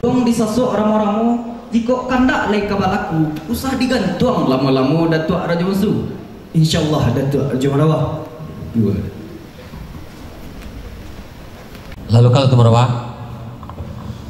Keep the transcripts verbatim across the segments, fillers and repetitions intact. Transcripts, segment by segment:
Dong disasok ramo-ramo, jikok kandak lai ka balaku, usah digantuang lamo-lamo, Datuak Rajo Mansu. Insyaallah, Datuak Rajo Marawa. Dua. Lalu kalau tu Marawa?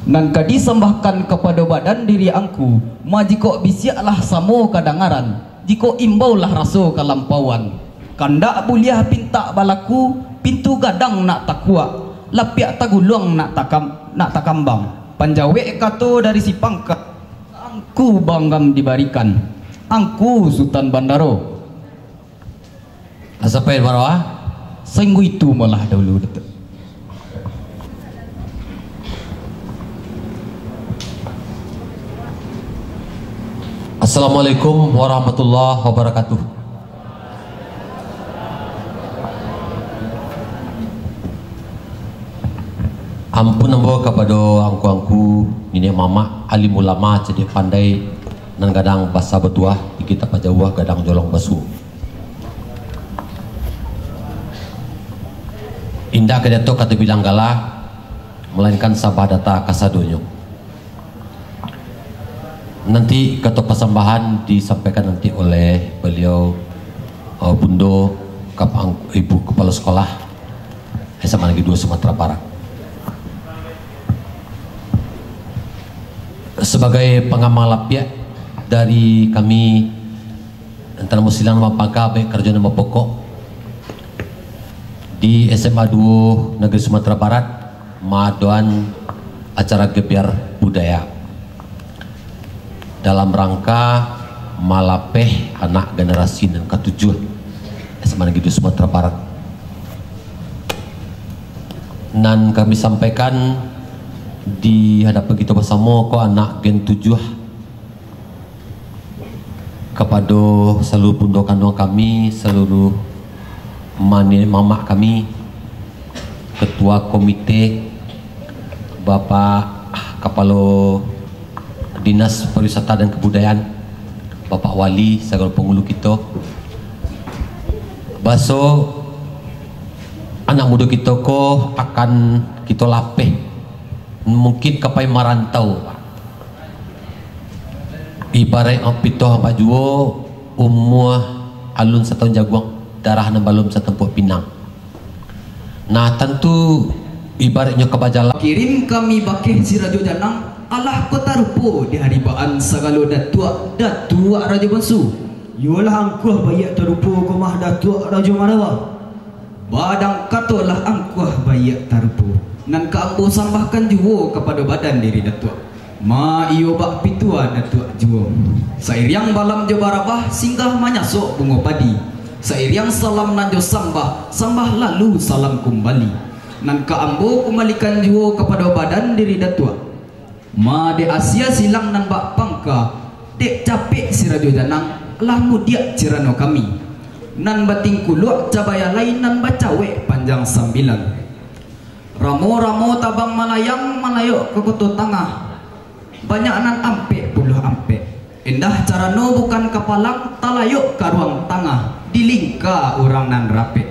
Nan ka disambahkan kapado badan diri angku, ma jikok bisiaklah samo kadangaran, jikok imbaulah raso kalampauan. Kandak buliah pintak balaku, pintu gadang nak takuak, lapiak taguluang nak takam-, nak takambang. Panjawek kato dari si pangka, angku banggam dibarikan, angku Sutan Bandaro. Lah sampai di Marawa? Sainggo itu malah dahulu, Datuak. Assalamualaikum warahmatullahi wabarakatuh. Ampun ambo kapado angku-angku, niniak mamak, alim ulama, cadiak pandai, nan gadang basa batuah, tinggi tapajauah, gadang jolong basuo. Indak ka diatok kato bilang galah, malainkan sabah data kasadonyo. Nanti kato pasambahan disampaikan nanti oleh baliau, eh, Bundo Kap-, Ibu Kepala Sekolah S M A Negeri dua Sumatera Barat. Sabagai pangamal lapiak dari kami, antaro musilang nan bapaga, baik karajo nan bapokok di S M A duo Negeri Sumatera Barat, maadoan acara gebyar budaya dalam rangka malapeh anak generasi nan katujuah S M A Negeri duo Sumatera Barat. Nan kami sampaikan di hadapan kito basamo ko, anak gen tujuah, kapado saluruh bundo kanduang kami, saluruh ma-, niniak mamak kami, Ketua Komite, Bapak Kapalo Dinas Pariwisata dan Kebudayaan, Bapak Wali, sagalo pangulu kito. Baso anak mudo kito ko akan kito lapeh, mungkin ka pai marantau, Pak. Ibaraik pitoh ampek juo, umua alun satahun jaguang. darah nan balum satampuak pinang. Nah, tantu ibaratnyo ka bajalan. Kirim kami bakeh si Rajo Janang, alah kota rupo di haribaan sagalo datuak, datuak Rajo Bansu. Iyolah angkuah baiak tarupo ko mah datuak Rajo Marawa. Badang katolah angkuah baiak tarupo, nan ka ambo sambahkan juo kapado badan diri datuak. Ma iyo bak pitua datuak juo. Sairiang balam jo barabah singgah manyasok bungo padi. Sairiang salam nan jo sambah, sambah lalu salam kumbali. Nan ka ambo kumbalikan juo kapado badan diri datuak. Ma dek asia silang nan bak pangka, dek capek si Rajo Janang, lah mudiak cirano kami. Nan batingkuluak cabai alai nan bacawek panjang sambilan. Ramo-ramo tabang malayang, malayok ka Koto Tangah. Banyak nan ampek puluah ampek. Indah carano bukan kapalang, talayok ka ruang tangah, di lingka urang nan rapek.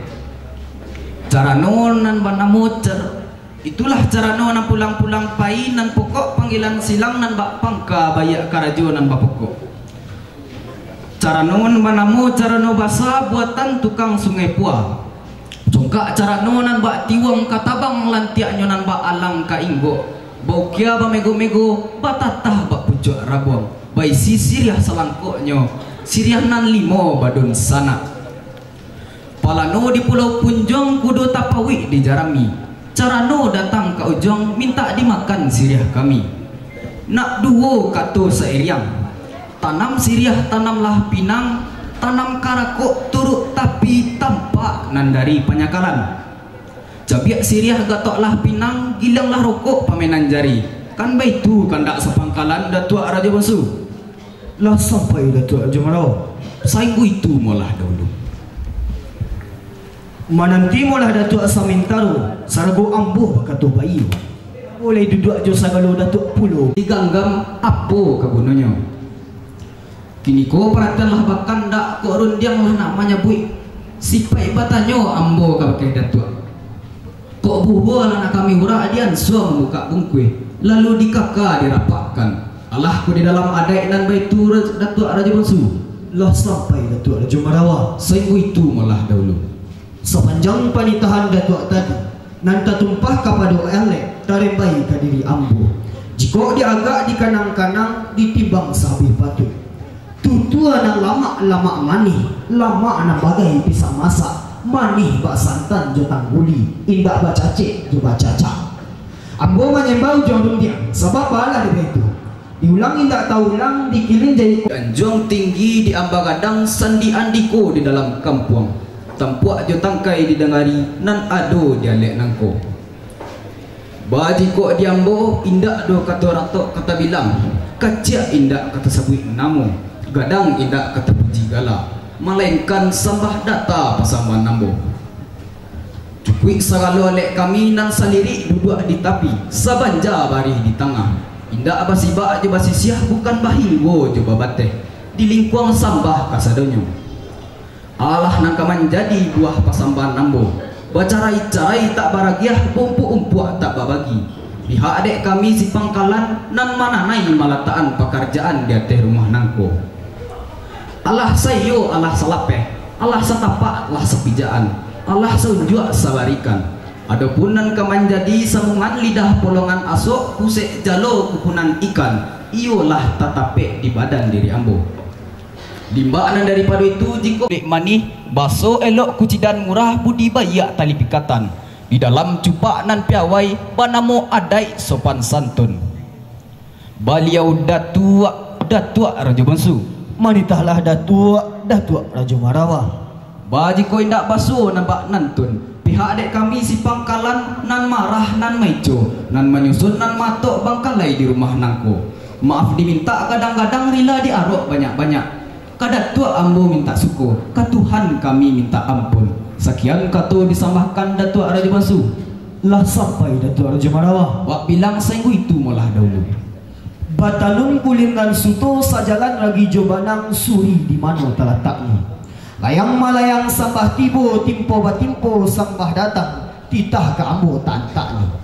Carano nan banamo car-, itulah carano nan pulang-pulang pai, nan pokok panggilan silang, nan bak pangka baiak karajo nan bapokok. Carano nan banamo carano basa buatan tukang Sungai Pua. Congkak carano nan bak tiwong katabang, lantiaknyo nan bak alang ka inggok, baukia bamego-mego, batatah bak pucuak rabuang, baisi siriah salangkoknyo, siriah nan limo badun sanak. Palano di Pulau Punjuang, kudo tapauik di jarami. Carano datang ka ujuang, mintak dimakan siriah kami. Nak duo kato sairiang. Tanam siriah, tanamlah pinang, tanam karakok turuk tapi tampak nan dari panyakalan. Cabiak siriah, gatoklah pinang, gilianglah rokok pamenan jari. Kan baitu kandak sapangkalan, Datuak Rajo Bansu. Lah sampai Datuak Rajo Marawa. Sainggo itu molah dahulu. Mananti molah Datuak samintaro, sarago ambo bakato baiyo. Ambo lai duduak jo sagalo Datuak pulo. Diganggam apo ka gunonyo? Kiniko paratianlah bakandak, kok rundianglah nak manyabuik. Sipaik batanyo ambo kabake Datuak. Kok buhua lah nak kami urak, diansua mambukak bungkuih, lalu dikaka dirapakkan. Alah ko di dalam adaik nan baitu, Ra-, Datuak Rajo Bansu? Lah sampai Datuak Rajo Marawa. Sainggo itu molah dahulu. Sapanjang panitahan Datuak tadi, nan tatumpah kapado alek, tarembai ka diri ambo. Jikok diagak dikanang-kanang, ditimbang sahabih patuik. Tutua nan lamak, lamak manih, lamak nan bagai pisang masak, manih bak santan jo tangguli, indak bacacek jo bacacak. Ambo manyambah ujuang rundiang, sabab baalah dek itu. Diulang indak taulang, dikiling jari. Anjuang tinggi di amba gadang, sandi andiko di dalam kampuang. Tampuak jo tangkai didangari, nan ado di alek nangko. Bajikok di ambo, indak doh ka taratok ka tabilang, kaciak indak ka tasabuik namo, gadang indak ka tapuji gala, malainkan sambah data pasambahan ambo. Cukuik sagalo alek kami nan salirik duduak di tapi, sabanja barih di tangah, indak basibak jo basisiah, bukan bahinggo jo babateh, di lingkuang sambah kasadonyo. Alah nan ka manjadi buah pasambahan ambo, bacarai-carai tak baragiah, baumpuak-umpuak tak babagi. Pihak dek kami si pangkalan nan mananai malatakan pakarjaan di ateh rumah nangko. Alah saiyo, alah salapeh, alah satapak, alah sapijakan, alah saunjuak sabarikan. Adopun nan ka manjadi sambungan lidah polongan asok, pusek jalo kupunan ikan, iyolah tatapek di badan diri ambo. Limbak nan daripado itu, jikok dek manih, baso elok kucidan murah, budi baiak tali pikatan, di dalam cupak nan piawai, banamo adaik sopan santun. Baliau Datuak, Datuak Rajo Bansu. Manitahlah Datuak, Datuak Rajo Marawa. Bajiko indak baso nan bak nantun, pihak dek kami si pangkalan nan marah nan maico, nan manyusun nan matok bangkalai di rumah nangko. Maaf dimintak gadang-gadang, rila diarok banyak-banyak. Ka Datuak ambo mintak suko, ka Tuhan kami mintak ampun. Sakian kato disambahkan Datuak Rajo Bansu. Lah sampai Datuak Rajo Marawa. Wak bilang sainggo itu molah dahulu. Batanun kulingan suto, sajalan ragi jo banang, suri di mano talataknyo. Layang malayang sambah tibo, timpo batimpo sambah datang, titah ka ambo taantaknyo.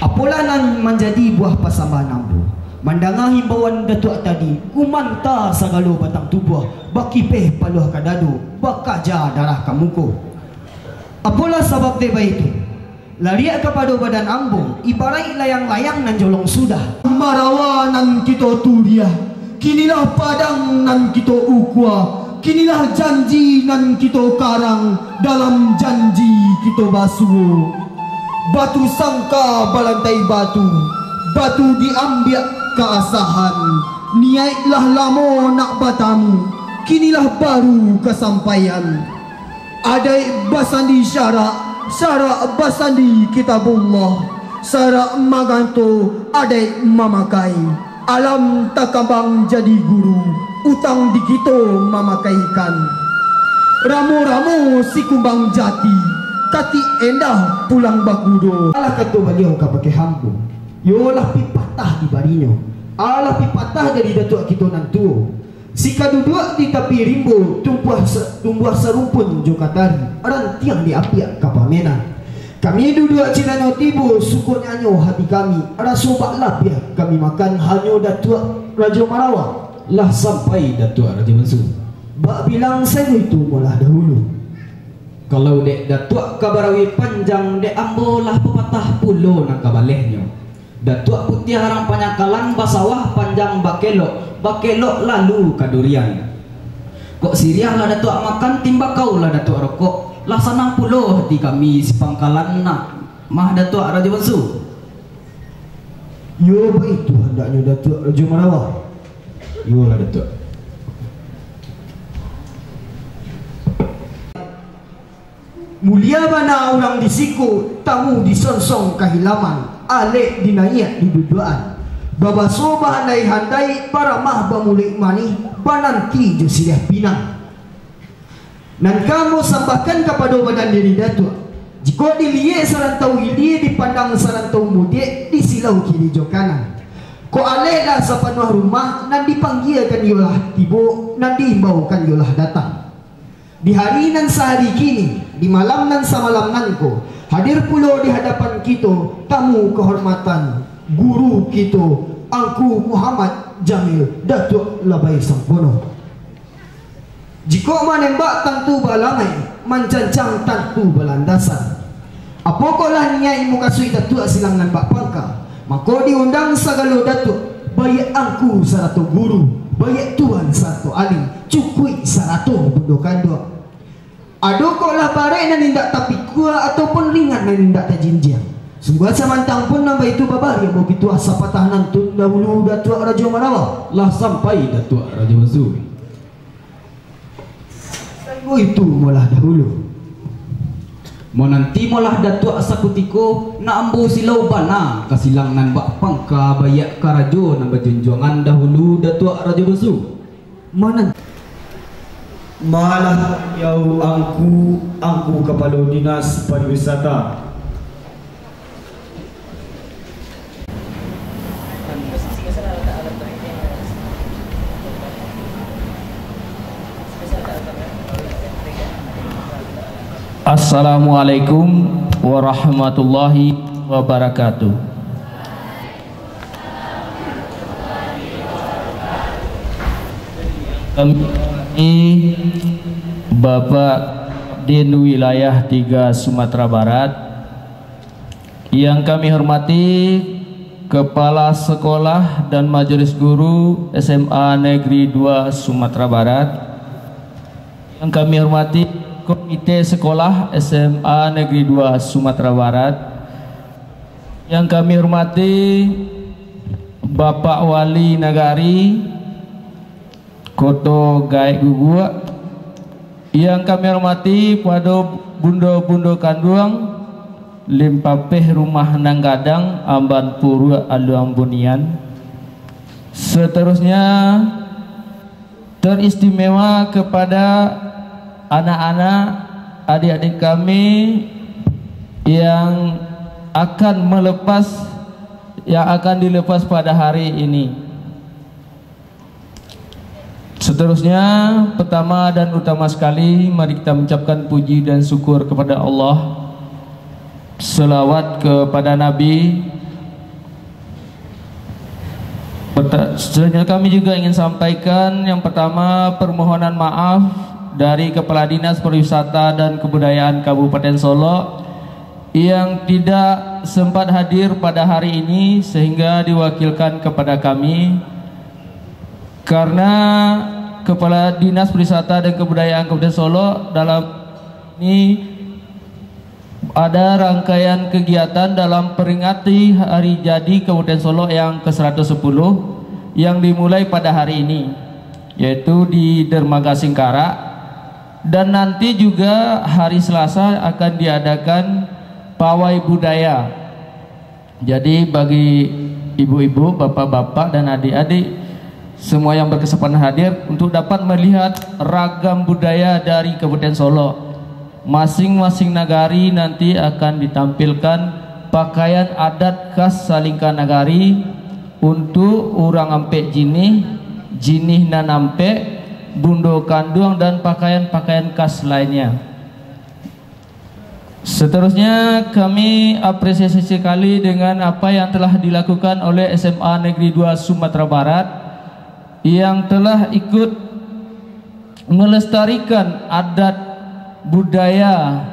Apolah nan manjadi buah pasambahan ambo? Mandanga himbauan Datuak tadi, gumanta sagalo batang tubuah, bakipeh paluah ka dado, bakaja darah ka muko. Apolah sabab dek baitu? Lariak kapado badan ambo, ibaraik layang-layang nan jolong sudah. Marawa nan kito turiah, kinilah padang nan kito ukua, kinilah janji nan kito karang dalam janji kito basuo. Batu sangka balantai batu, batu diambiak kaasahan. Niaik lah lamo nak batamu, kinilah baru kasampaian. Adaik basandi syarak, syarak basandi Kitabullah, syarak maganto, adaik mamakai. Alam takambang jadi guru, utang di kito mamakaikan. Ramo-ramo si kumbang jati, katik endah pulang bakudo. Alah kato baliau kapake hambo, yo lah pi patah dibarinyo, alah pi patah dari Datuak kito nan tuo. Sika duduak di tapi rimbo, tumbuah sa-, tumbuah sarumpun jo katari, rantiang diapiak ka pamenan. Kami duduak cinanyo tibo, suko nyanyo hati kami, raso bak lapiah kami makan, hanyo Datuak Rajo Marawa. Lah sampai Datuak Rajo Bansu. Bak bilang sajo itu molah dahulu. Kalau dek Datuak ka barawi panjang, dek ambo lah papatah pulo nan ka balehnyo. Datuak Putiah Arang Panyakalan basawah panjang bakelok, bakelok lalu ka durian. Kok siriah lah Datuak makan, timbakau lah Datuak rokok, lah sanang pulo hati kami si pangkalan nak mah Datuak Rajo Bansu. Iyo, baitu handaknyo Datuak Rajo Marawa. Iyolah Datuak. Mulia bana urang di siko, tamu disonsong kahilaman, alek dinaiak diduduakan. Babaso bahandai-handai, baramah bamuluik manih, bananti jo siriah pinang. Nan ka ambo sambahkan kapado badan diri Datuak, jikok diliek sarantau ilia, dipandang sarantau mudiak, disilau kiri jo kanan. Kok alek lah sapanuah rumah, nan dipanggiakan iyolah tibo, nan diimbaukan iyolah datang. Di hari nan sahari kini, di malam nan samalam nangko, hadir pulo di hadapan kito tamu kahormatan, guru kito, Angku Muhammad Jamil Datuak Labai Sampono. Jikok manembak tantu balangai, mancancang tantu balandasan. Apokolah niaik mukasuik Datuak silang nan bak pangka, mako diundang sagalo datuak, baiak angku sarato guru, baiak tuan sarato alim, cukuik sarato bundo kanduang. Ado kok lah barek nan indak tapikua, ataupun ringan nan indak tajinjiang. Sungguah samantang pun nan baitu babari ambo pituah sapatah nantun dahulu Datuak Rajo Marawa. Lah sampai Datuak Rajo Bansu. Saibo itu molah dahulu. Monanti molah Datuak sakutiko, nak ambo silau bana ka silang nan bak pangka, baiak karajo nan bajunjuangan dahulu Datuak Rajo Bansu. Monanti. Malah yau angku, angku Kapalo Dinas Pariwisata. Assalamualaikum warahmatullahi wabarakatuh. Kami, Bapak Din Wilayah tiga Sumatera Barat, yang kami hormati Kepala Sekolah dan Majelis Guru S M A Negeri dua Sumatera Barat, yang kami hormati Komite Sekolah S M A Negeri dua Sumatera Barat, yang kami hormati Bapak Wali Nagari Koto Gaek Guguak, yang kami hormati pado bundo-bundo kanduang, limpapeh rumah nan gadang, amban puruak aluang bunian. Seterusnya, teristimewa kepada anak-anak, adik-adik kami yang akan melepas, yang akan dilepas pada hari ini. Seterusnya, pertama dan utama sekali, mari kita mengucapkan puji dan syukur kepada Allah. Selawat kepada Nabi. Selanjutnya kami juga ingin sampaikan, yang pertama, permohonan maaf dari Kepala Dinas Pariwisata dan Kebudayaan Kabupaten Solok yang tidak sempat hadir pada hari ini sehingga diwakilkan kepada kami. Karena Kepala Dinas Pariwisata dan Kebudayaan Kabupaten Solok dalam ini ada rangkaian kegiatan dalam peringati hari jadi Kabupaten Solok yang ke seratus sepuluh yang dimulai pada hari ini, yaitu di Dermaga Singkarak, dan nanti juga hari Selasa akan diadakan pawai budaya. Jadi, bagi ibu-ibu, bapak-bapak, dan adik-adik semua yang berkesempatan hadir untuk dapat melihat ragam budaya dari Kabupaten Solok. Masing-masing nagari nanti akan ditampilkan pakaian adat khas Salingka Nagari. Untuk urang ampek jinih, jinih nan ampek, bundo kanduang, dan pakaian-pakaian khas lainnya. Seterusnya, kami apresiasi sekali dengan apa yang telah dilakukan oleh S M A Negeri dua Sumatera Barat yang telah ikut melestarikan adat budaya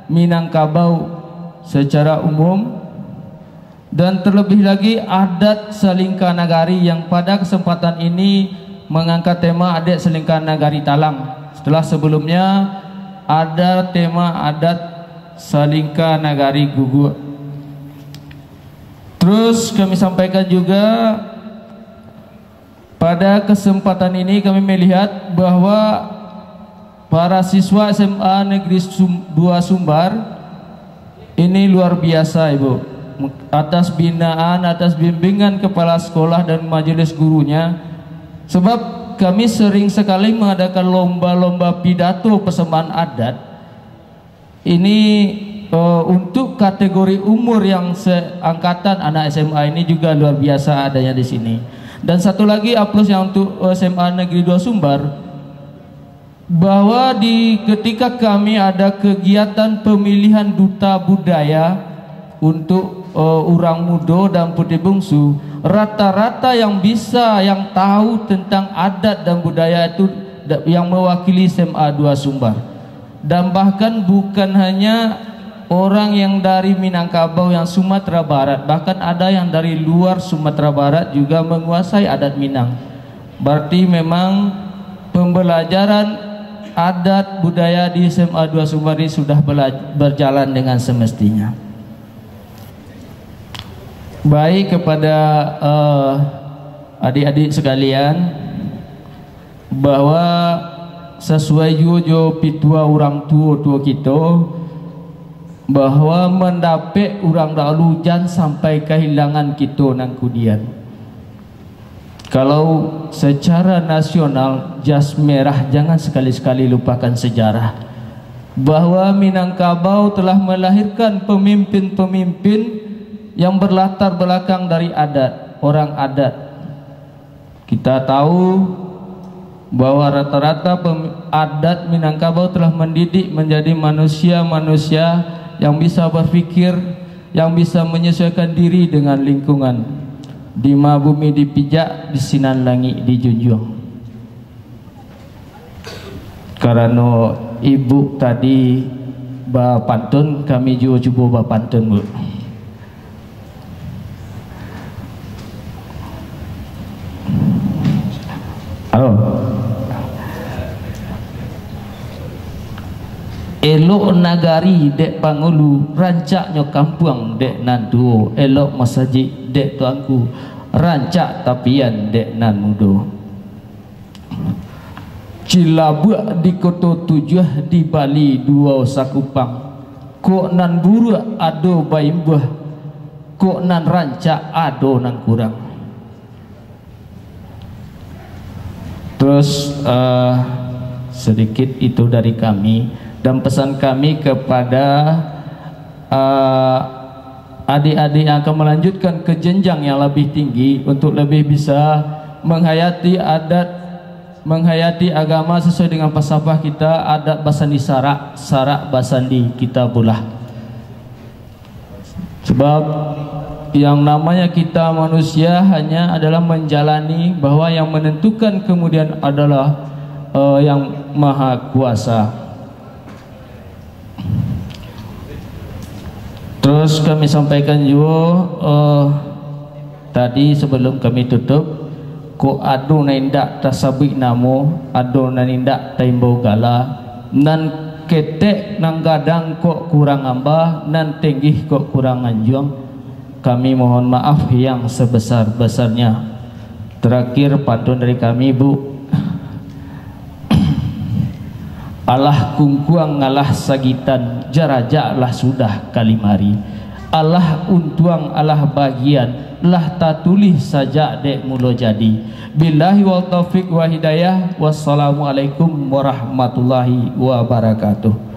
Minangkabau secara umum, dan terlebih lagi adat Salingka Nagari yang pada kesempatan ini mengangkat tema adat Salingka Nagari Talang, setelah sebelumnya ada tema adat Salingka Nagari Guguak. Terus kami sampaikan juga, pada kesempatan ini kami melihat bahwa para siswa S M A Negeri Sum-, dua Sumbar ini luar biasa, Ibu. Atas binaan, atas bimbingan kepala sekolah dan majelis gurunya, sebab kami sering sekali mengadakan lomba-lomba pidato persembahan adat. Ini, eh, untuk kategori umur yang seangkatan anak S M A ini juga luar biasa adanya di sini. Dan satu lagi aplaus yang untuk S M A Negeri dua Sumbar, bahwa di ketika kami ada kegiatan pemilihan duta budaya untuk, eh, urang mudo dan puti bungsu, rata-rata yang bisa, yang tahu tentang adat dan budaya itu da-, yang mewakili S M A dua Sumbar. Dan bahkan bukan hanya orang yang dari Minangkabau, yang Sumatera Barat, bahkan ada yang dari luar Sumatera Barat juga menguasai adat Minang. Berarti memang pembelajaran adat budaya di S M A dua Sumbar ini sudah bela-, berjalan dengan semestinya. Baik, kepada, eh, adik-adik sekalian, bahwa sasuai juo jo pitua urang tuo-tuo kito, bahwa mandapek urang dahulu jan sampai kahilangan kito nan kudian. Kalau secara nasional, jas merah, jangan sekali-sekali lupakan sejarah, bahwa Minangkabau telah melahirkan pemimpin-pemimpin yang berlatar belakang dari adat, orang adat. Kita tahu bahwa rata-rata pem-, adat Minangkabau telah mendidik menjadi manusia-manusia yang bisa berpikir, yang bisa menyesuaikan diri dengan lingkungan. Dima bumi dipijak, di sinan langik dijunjuang. Karano ibu tadi bapantun, kami juo cubo bapantun, Bu. Halo. Elok nagari dek pangulu, rancaknyo kampuang dek nan tuo, elok masajik dek tuanku, rancak tapian dek nan mudo. Cilabuak di Koto Tujuah, di Bali duo sakupang. Kok nan buruak ado baimbuah, kok nan rancak ado nan kurang. Terus, eh, sedikit itu dari kami, dan pesan kami kepada, eh, adik-adik yang akan melanjutkan ke jenjang yang lebih tinggi untuk lebih bisa menghayati adat, menghayati agama sesuai dengan falsafah kita, adat basandi sarak, sarak basandi kitabullah. Sebab Yang namanya kita manusia hanya adalah menjalani, bahwa yang menentukan kemudian adalah, eh, Yang Maha Kuasa. Terus kami sampaikan juo, eh, tadi sebelum kami tutup, kok ado nan indak tasabuik namo, ado nan indak taimbau gala, nan ketek nan gadang kok kurang amba, nan tenggih kok kurang anjuang, kami mohon maaf yang sebesar-besarnya. Terakhir, pantun dari kami, Bu. Alah kungkuang, alah sagitan, jarajak lah sudah kalimari. Alah untuang, alah bagian, lah tatulih sajak dek mulo jadi. Billahi wal taufiq wa hidayah. Wassalamualaikum warahmatullahi wabarakatuh.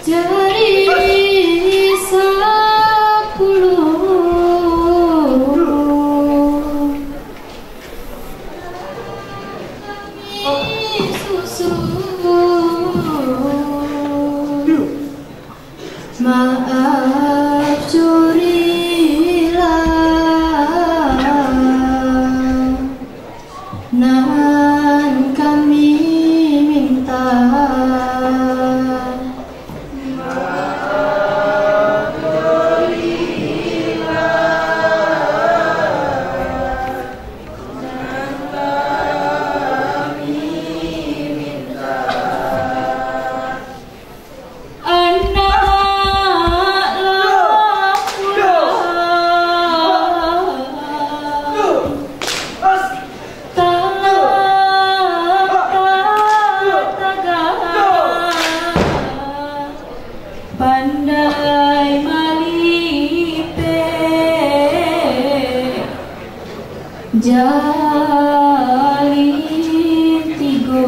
Jari sapuluah kami susun. Maaf curilah nan kami minta. Anak lah pulang, tak tagak, pandai malipek jalin tigo.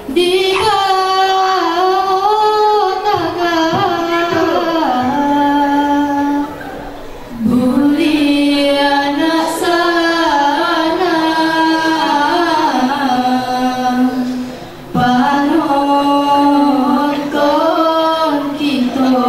Di bawah taga buliah nak sanang panonton kito.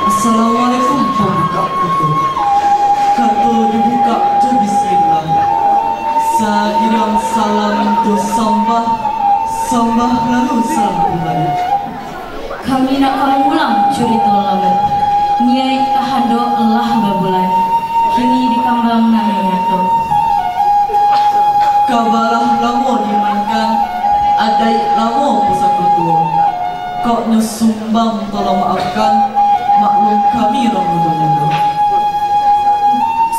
Assalamualaikum, pambukak pintu. Kato dibukak jo bismillah. Sagirang salam jo sambah, sambah lalu salam kumbali. Kami nak ka mangulang curito lamo. Niaik kahandok lah babulan, kini dikambang nan nyato. Kabalah lamo dimainkan, adaik lamo pusako tuo. Kok nyo sumbang tolong maafkan, maklum kami rang mudo-mudo.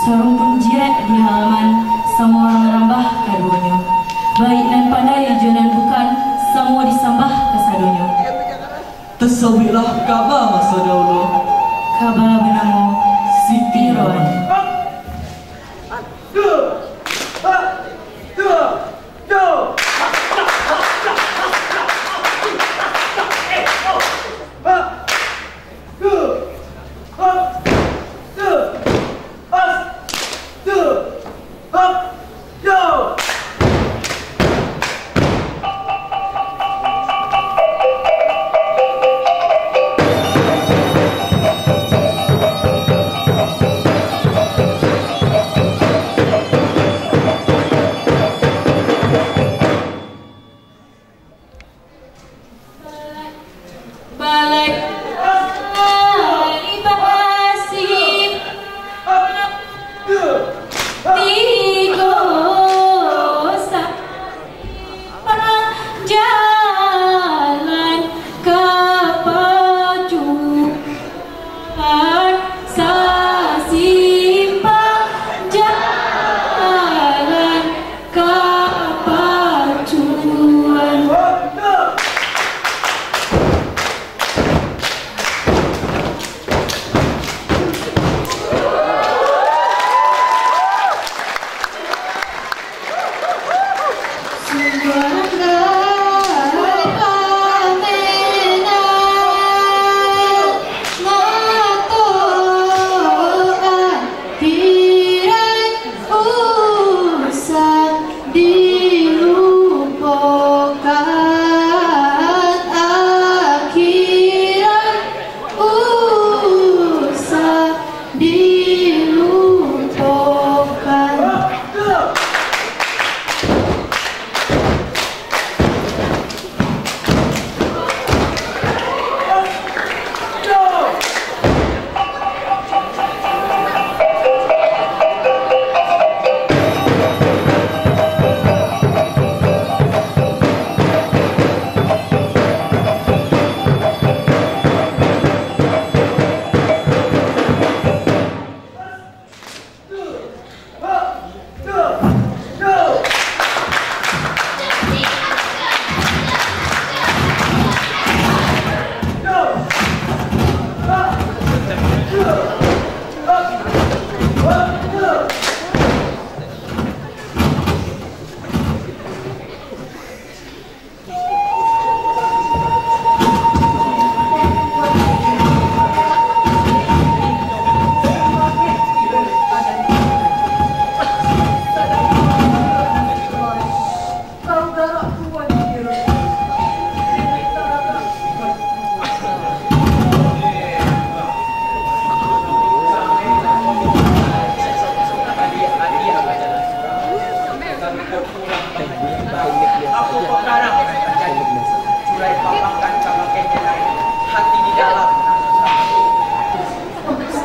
Sarung pun jirek di halaman, samo rang rambah kaduonyo. Baik nan pandai jo nan bukan,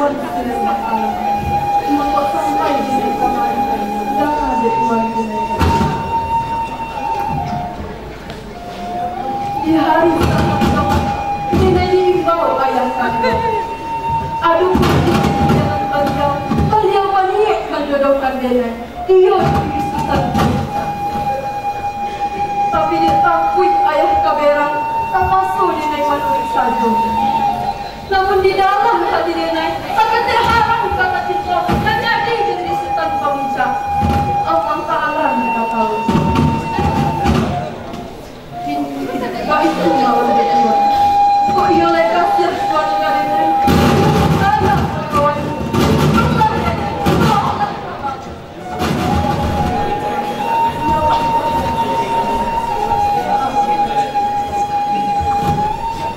Di hari Sabtu, Denai diimbau ayah kanduang. Ado kunci di dalam baliau, baliau baniaik manjodohkan Denai. Iyo, di Sutan Pamuncak. Tapi dek takuik ayah ka berang, tapaso Denai manuruik sajo. Namun di dalam hati Denai, saketek haram kata cinto nan jadi jo diri Sutan Pamuncak. Allah Ta'ala nan ka tahu. Kini, baitu malam baitu. Kok iyo lai kasiah Tuan ka Denai? Salah kawan.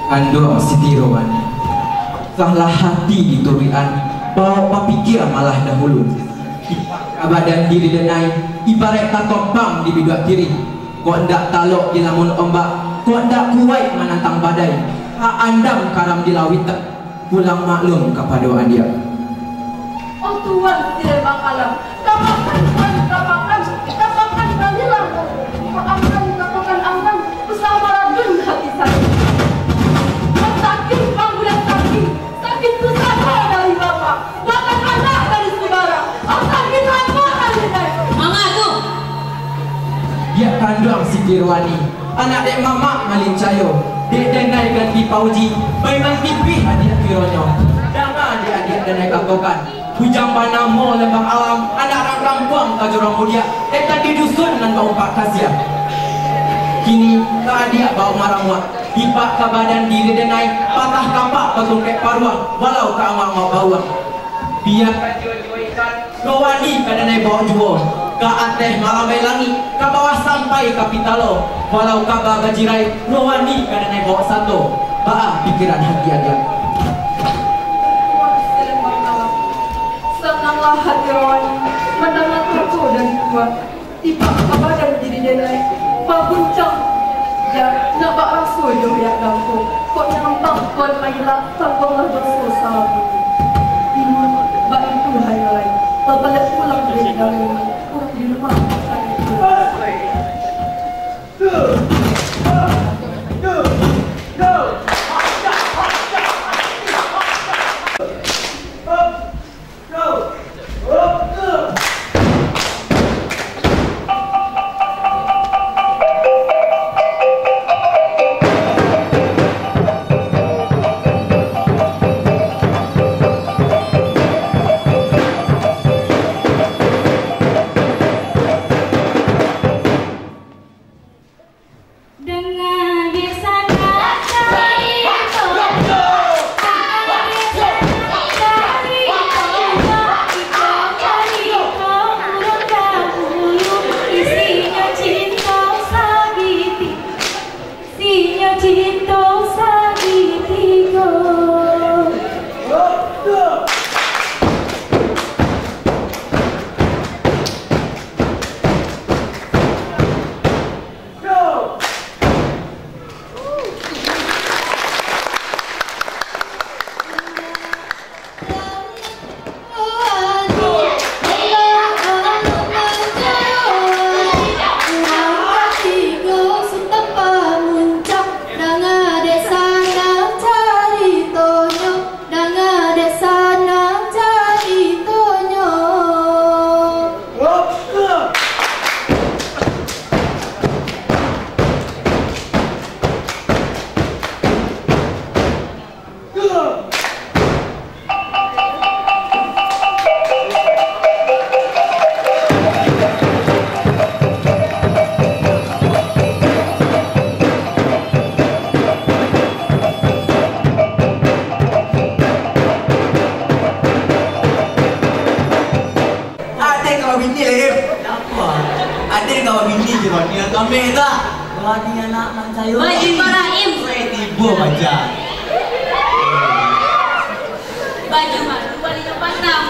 Kanduang Siti Rowani, salah hati dituruikan, bawok bapikia malah dahulu. Ipak ka badan diri Denai, ibaraik katompang di biduak kiri. Kok ndak talok dilamun ombak, kok ndak kuwaik manantang badai, ka andam karam di lauitan. Pulang maklum kapado adiak. Oh Tuan Sirembang Alam, kamakan Tuan, kamakan, kamakan balilah. Maafkan katokan angkan, usah maradun hati sakik. Sakik panggulan sakik, sakik pusako dari bapa, bahkan anak dari sudara. Oh sakik hamba dari Denai. Manga tu. Biak kanduang Siti Rowani, anak dek mamak malincayo, dek Denai ganti pauji, baiman tipih adiak kironyo. Danga dek adiak Denai katokan, bujang banamo Lembang Alam, anak rang kampuang ka Jurang Budiak, etan di dusun nan baumpak kasiah. Kini ka adiak baumah ramuak, ipak ka badan diri Denai, patah kapak batungkek paruang, walau ka angok-angok bauang. Biak ka jiwa-jiwa ikan, Rowani ka Denai bawok juo, ka ateh malambai langik, ka bawah sampai ka pitalo, walau kaba bajirai, Rowani ka Denai bawok sato. Baa pikiran hati adiak? Sananglah hati Rowani mandanga kato dari Tuan. Tipak ka badan diri Denai, baguncang, jan, nak bak raso jo biak dangko. Kok nyampang Tuan mailak, tangguanglah doso salamonyo. Ini baitu hanyo lai, babaliak pulang dari dalam, urang di rumah makan itu. Danga dek sanak carito, danga dek sanak carito, iko carito urang dahulu, isinyo cinto sagiti-, isinyo cinto sagitigo. Danga dek sanang caritonyo, danga dek sanang caritonyo. Ade kawan bini lah, Im. Kenapa? Ade kawan bini je, Ron. Yang kami tak. Berani anak mancai. Baju Ibrahim. Saya tiba baca. Baju baru, bali yang patang.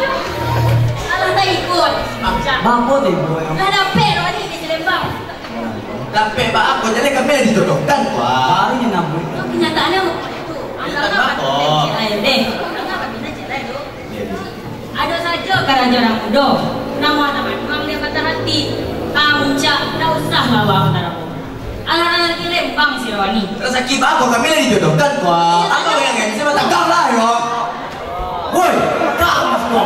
Alah tak ikut. Bapa tiba yang. Dah dapet lo ni di Selembang. Dapet bak apa? Jadi kami dijodohkan, Tuan. Baru ni nama. Kenyataannya apa itu? Kenyataan apa? Anak apa? Anak apa? Anak apa? Anak apa? Doh, namo anak manuang dia patah hati. Ah, Muncak, ndak usah lah bawaan darah ko. Alah-alah lagi lembang si Rawani. Rasaki baa ko, kami lah dijodohkan ko. Apa yang nganyi, saya batagam lah yo. Woi, tagak ko.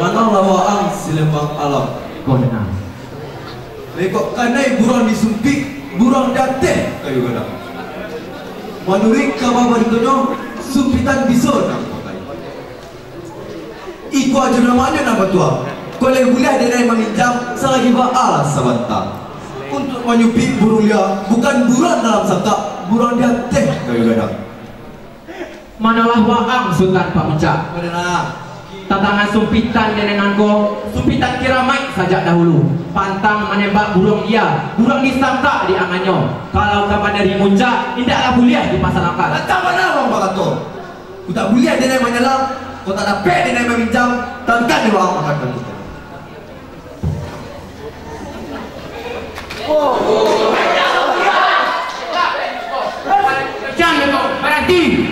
Manolah waang si Lembang Alam. Ko danga. Lekok kanai buruang di sumpik, buruang di ateh kayu gadang. Manuruik kaba baritonyo, sumpitan biso nan pakai. Iko ajo namonyo nan batua. Kok lai buliah denai maminjam, salagi baa lah sabanta. Untuak manyumpik buruang liak, bukan buruang dalam sangkak, buruang di ateh kayu gadang. Manolah waang Sutan Pamuncak. Ko danga. Tatangan sumpitan denai nan ko, sumpitan kiramaik sajak dahulu. Pantang manembak buruang liak, buruang di sangkak di angannyo. Kalau ka banari muncak, indaklah buliah dipasalahkan. Antah bana urang bakato. Kok tak buliah denai manyalang, kok tak dapek denai maminjam, tantang dek waang makan kami. Jan, baranti!